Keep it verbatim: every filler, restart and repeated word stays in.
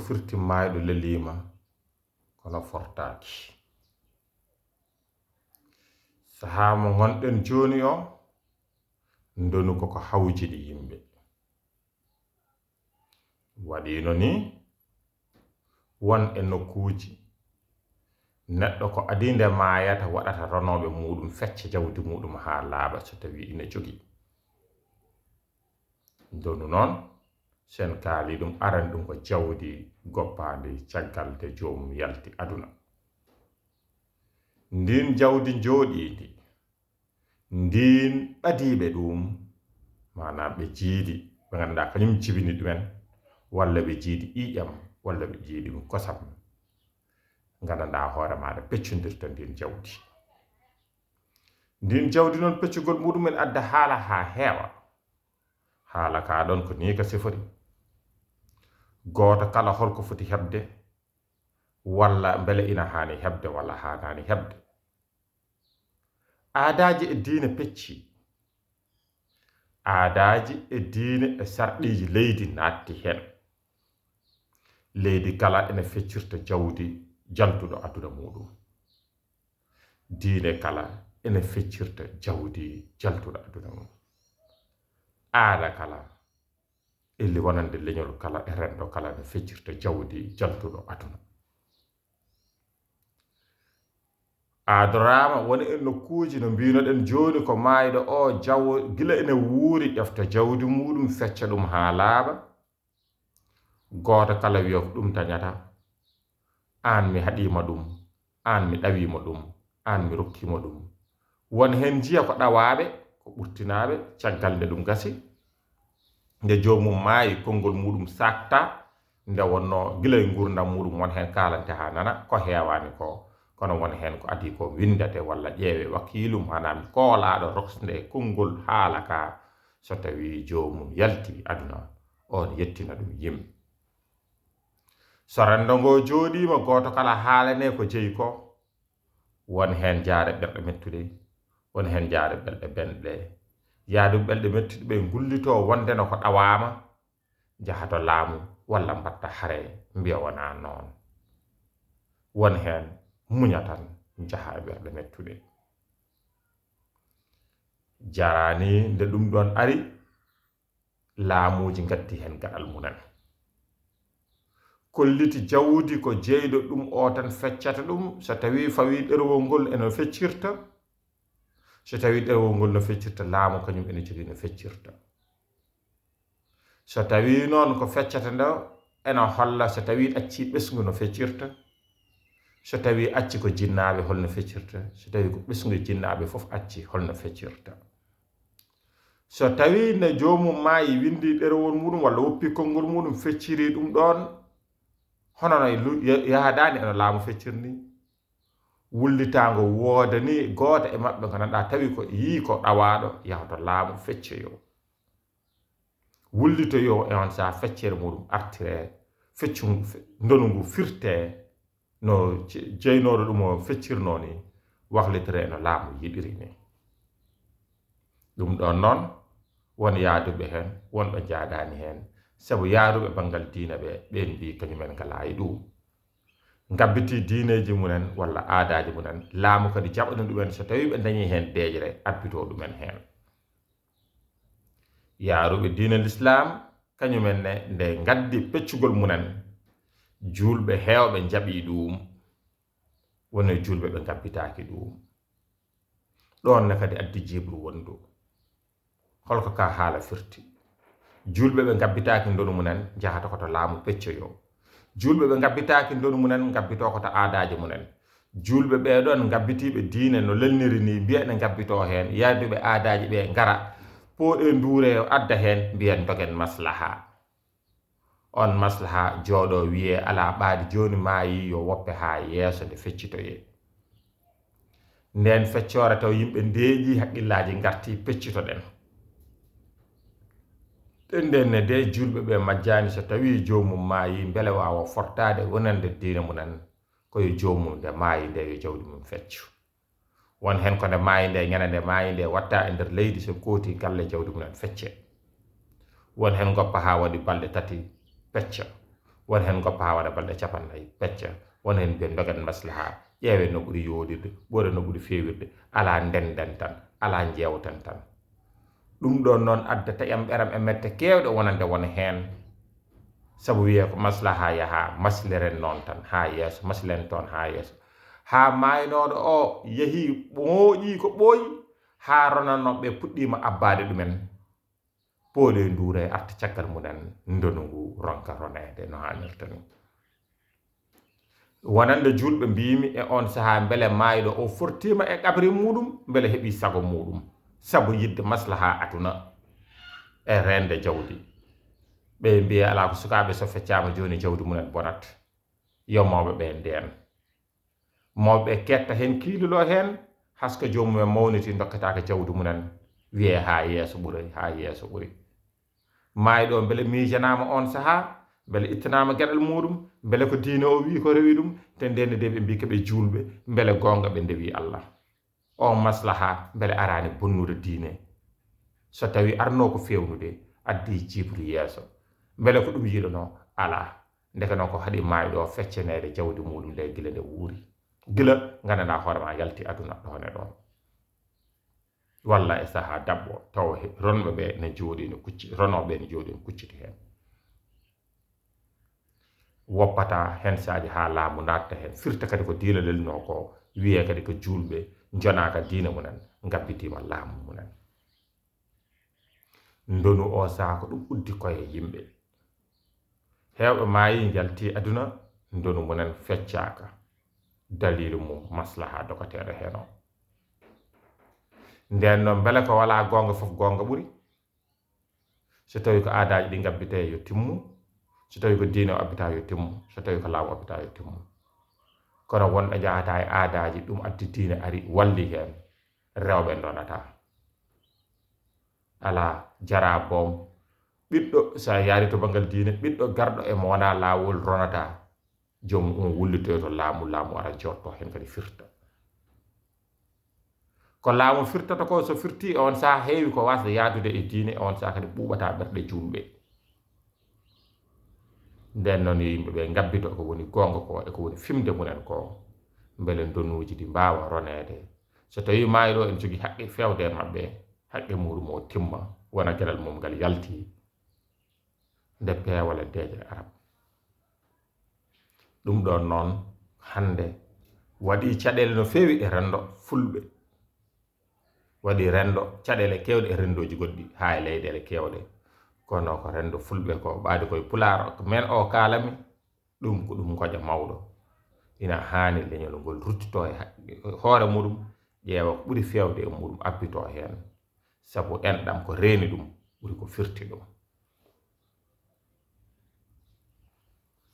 firti maayɗo leliima, kono fortaaki. Sahaa mo ngonɗen jooni o, ndonu ko ko hawjini yimɓe. Waɗiino ni, won e nokkuuji, neɗɗo ko adii nde maayata, waɗata ronooɓe muuɗum, fecca jawdi muuɗum haa laaɓa so tawii ina jogii. Ndonu noon, so en kaalii ɗum, arani ɗum ko jawdi goppaandi caggal nde joomum yalti aduna. Ndiin jawdi njooɗiindi, ndiin ɓadiiɓe ɗum, maanaam ɓe jiidi, ɓe ngannduɗaa kañum jibini ɗumen, walla ɓe jiidi ƴiiƴam, walla ɓe jiidi ɗum kosam, nganndanɗaa hoore maaɗa peccondirta ndiin jawdi. Ndiin jawdi noon, peccugol muɗum en adda haala haa heewa. Haala ka ɗon ko nii ka sifori. Gooto kala holko foti heɓde, walla mbele ina haani heɓde walla haanaani heɓde. Aadaaji e diine pecci. Aadaaji e diine e sarɗiiji leydi naatti heen. Leydi kala ene feccirta jawdi jaltuɗo aduna muuɗum. Diine kala ene feccirta jawdi jaltuɗo aduna mum. Aada kala, elli wonande leñol kala e renndo kala, ne feccirta jawdi jaltuɗo aduna. Aadoraama woni e nokkuuji no mbiinoɗen jooni, ko maayɗo o jawo gila ene wuuri, ƴefta jawdi muuɗum, fecca ɗum haa laaɓa. Gooto kala wiya ko ɗum tañata, aan mi haɗiima ɗum, aan mi ɗawiima ɗum, aan mi rokkiima ɗum. Won heen njiya ko ɗawaaɓe, ko ɓurtinaaɓe, caggal nde ɗum gasi, nde joomum maayi, konngol muuɗum saakta, nde wonnoo gila e nguurndam muuɗum, won heen kaalante haa nana ko heewaani ko, kono won heen ko adii ko winndate walla ƴeewe wakiilu, maanaam koolaaɗo roksnde konngol haala ka, so tawii joomum yalti aduna, oon yettina ɗum yimɓe. So renndo ngoo jooɗiima, gooto kala haalane ko jeyi ko, won heen jaare ɓerɗe mettuɗe, won heen jaare ɓerɗe benɗe. Yahdu ɓerɗe mettuɗe ɓe ngullitoo wonde no ko ɗawaama, njaha to laamu walla mbaɗta hare, mbiya wonaa noon. Won heen muña tan, njaha e ɓerɗe mettuɗe. Jaraani nde ɗum ɗoon ari, laamuuji ngaddi heen gaɗal mumen. Kolliti jawdi ko jeyɗo ɗum o tan feccata ɗum, so tawii fawii ɗerewol ngol eno feccirta, so tawii ɗerewol ngol no feccirta, laamu kañum ene jogii no feccirta. So tawii noon ko feccata ndo eno holla, so tawii acci ɓesngu no feccirta, so tawii acci ko jinnaaɓe holno feccirta, so tawii ko ɓesngu e jinnaaɓe fof acci holno feccirta. So tawii ne joomum maayi, winndi ɗerewol muuɗum walla woppi konngol muuɗum, fecciri ɗum ɗoon, hono no lu-, ya-, yahadaani eno laamu feccir ni, wullitaango woodani gooto e maɓɓe, nganndanɗaa tawi ko yii ko ɗawaaɗo, yaha to laamu feccoyoo. Wullitoyoo e on saha feccere muuɗum artire, feccu ngu fe-, ndonu ngu firte no je-, jeynooɗo ɗum o feccirnoo ni, waklitire no laamu yiɗiri ni. Ɗum ɗoon noon, won yahduɓe heen, won ɓe njaadaani heen, sabu yahruɓe banngal diina ɓe, ɓeen mbii kañumen ngalaa e ɗum. Ngabbitii diineeji mumen walla aadaaji mumen, laamu kadi jaɓani ɗumen so tawii ɓe ndañii heen deeƴre, abbitoo ɗumen heen. Yahruɓe diine Lislaam, kañumen ne, nde ngaddi peccugol mumen, juulɓe heewɓe njaɓii ɗum, won e juulɓe ɓe ngabbitaaki ɗum. Ɗoon ne kadi addi jiiɓru wondu. Holko ka haala firti? Juulɓe ɓe ngabbitaaki ndonu mumen, njahata ko to laamu peccoyoo. Juulɓe ɓe ngabbitaaki ndonu mumen, ngabbitoo ko to aadaaji mumen. Juulɓe ɓee ɗoon ngabbitiiɓe diine no lelniri ni, mbiya ne ngabbitoo heen, yahduɓe aadaaji ɓee ngara, pooɗee nduuree adda heen, mbiya ndogen maslaha. On maslaha jooɗoo wiyee alaa ɓaadi jooni maayi yo woppe haa yeeso nde feccitoyee. Ndeen feccoore taw yimɓe ndeeƴii, haqqillaaji ngartii, peccitoɗen. Ɗen ndeen ne de juulɓe ɓee majjaani so tawii joomum maayii, mbele waawa fortaade wonande diine mumen, ko yo joomum nde maayi nde yo jawdi mum feccu. Won heen ko nde maayi nde, ñande nde maayi nde, watta e nder leydi, so kooti galle jawdi mumen fecce. Won heen ngoppa haa waɗi balɗe tati pecca. Won heen ngoppa haa waɗa balɗe capannayyi, pecca. Won heen mbiya ndogen maslaha, ƴeewen no ɓuri yooɗirde, ɓuri no ɓuri feewirde. Alaa ndennden tan, alaa njeewten tan. Ɗum ɗoon noon addata ƴamɓeram e mette keewɗe wonande won heen. Sabu wiyee ko maslaha yaha, masliren noon tan haa yeeso, masliren toon haa yeeso. Haa maaynooɗo o yehii, mooƴii ko ɓooyi, haa ronannooɓe ɓe puɗɗiima abbaade ɗumen. Pooli e nduure arta caggal mumen, ndonu ngu ronka roneede no haanirta ni. Wonande juulɓe mbiymi e oon sahaa mbele maayɗo o fortiima e qabri muuɗum, mbele heɓii sago muuɗum, sabu yiɗde maslaha aduna e reende jawdi. Ɓe mbiya alaa ko sukaaɓe so feccaama jooni jawdi mumen bonat. Yo mawɓe ɓe ndeen. Mawɓe ketta heen, kiililoo heen, hasko joomum en mawniti, ndokkataaka jawdi mumen, wiyee haa yeeso ɓuri, haa yeeso ɓuri. Maayɗo o mbele miijanaama oon sahaa, mbele ittanaama geɗal muuɗum, mbele ko diine o wii ko rewi ɗum, te ndeen de ɓe mbii ko ɓe juulɓe, mbele goonga ɓe ndewi Allah. O maslaha mbele araani bonnude diine. So tawi arnoo ko feewnude, addi jiibude yeeso. Mbele ko ɗum yiɗanoo? Alaa. Ndeke noon ko haɗi maayɗo o feccaneede jawdi muuɗum nde gila nde wuuri. Gila nganndanɗaa hoore ma yalti aduna ɗoon e ɗoon. Walla e sahaa daɓɓo taw he-, ronɓe ɓe ne jooɗii no kucci-, ronooɓe ne jooɗii no kucciti heen. Woppata heen saaji haa laamu naatta heen. Firta kadi ko diina lelnoo ko, wiyee kadi ko juulɓe njonaaka diina mumen, ngabbitiima laamu mumen. Ndonu o sahaa ko ɗum uddi koye yimɓe. Heewɓe maayi, njalti aduna, ndonu mumen feccaaka. Daliilu mum, maslaha dogateeɗo heen o. Ndeen noon, mbele ko walaa goonga fof goonga ɓuri? So tawi ko aadaaji ɗi ngabbitee yo timmu, so tawi ko diine o abbita yo timmu, so tawi ko laamu abbita yo timmu. Kono wonɓe njahata e aadaaji, ɗum addi diine ari walli heen, rewɓe ndonata. Alaa, jaraa boom. Ɓiɗɗo, so a yaari to banngal diine, ɓiɗɗo garɗo e mo wonaa laawol ronata. Joomum um wullitoyo to laamu, laamu ara jooɗto heen kadi firta. Ko laamu firtata ko, so firti e on saha heewi ko wasde yaadude e diine, e on saha kadi ɓuuɓata ɓerɗe juulɓe. Nden noon yo yimɓe ɓe ngabbito ko woni goonga ko e ko woni fimde mumen ko, mbele ndonuuji ɗi mbaawa roneede. So tawii maayɗo en jogii haqqe feewde e maɓɓe, haqqe muuɗum o timma, wona geɗal mum ngal yalti nde peewal e deeƴre Arab. Ɗum ɗoon noon hannde waɗii caɗeele no feewi e renndo fulɓe. Waɗii renndo caɗeele keewɗe e renndooji goɗɗi, haa e leyɗeele keewɗe. Kono ko renndo fulɓe ko ɓaadi koye pulaar, ko men o kaalami, ɗum ko ɗum ngoƴa mawɗo. Ina haani leñol ngol ruttitoo e ha-, hoore muɗum, ƴeewa ko ɓuri feewde e muɗum, abbitoo heen. Sabu enɗam ko reeni ɗum, ɓuri ko firti ɗum.